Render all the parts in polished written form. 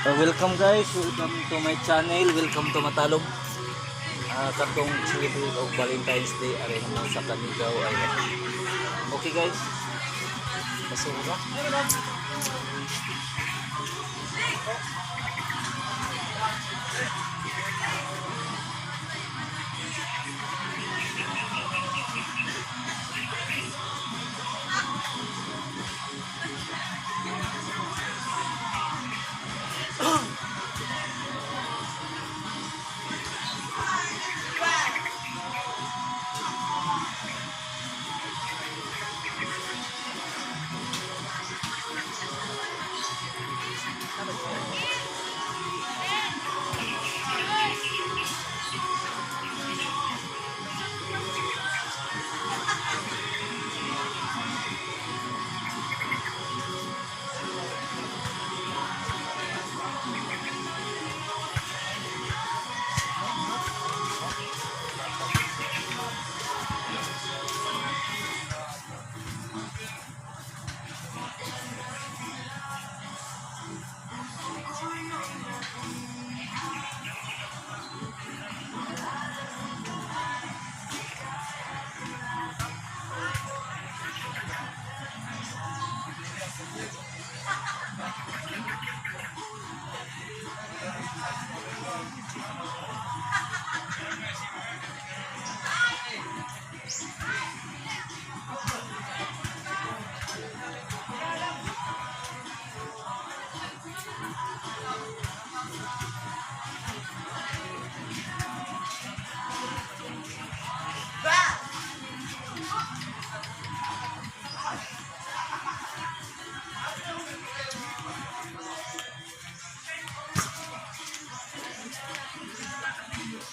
Welcome guys, welcome to my channel, welcome to Matalom. Katong celebrate og Valentine's Day ari mo sa Canigao Island. Okay guys. Basura.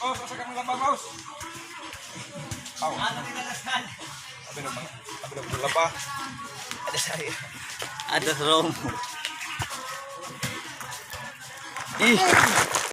Oh, sa kang laba, mouse. Aw. Ano Abi na abi na laba. Ada sa Ada sa Rome. Ih.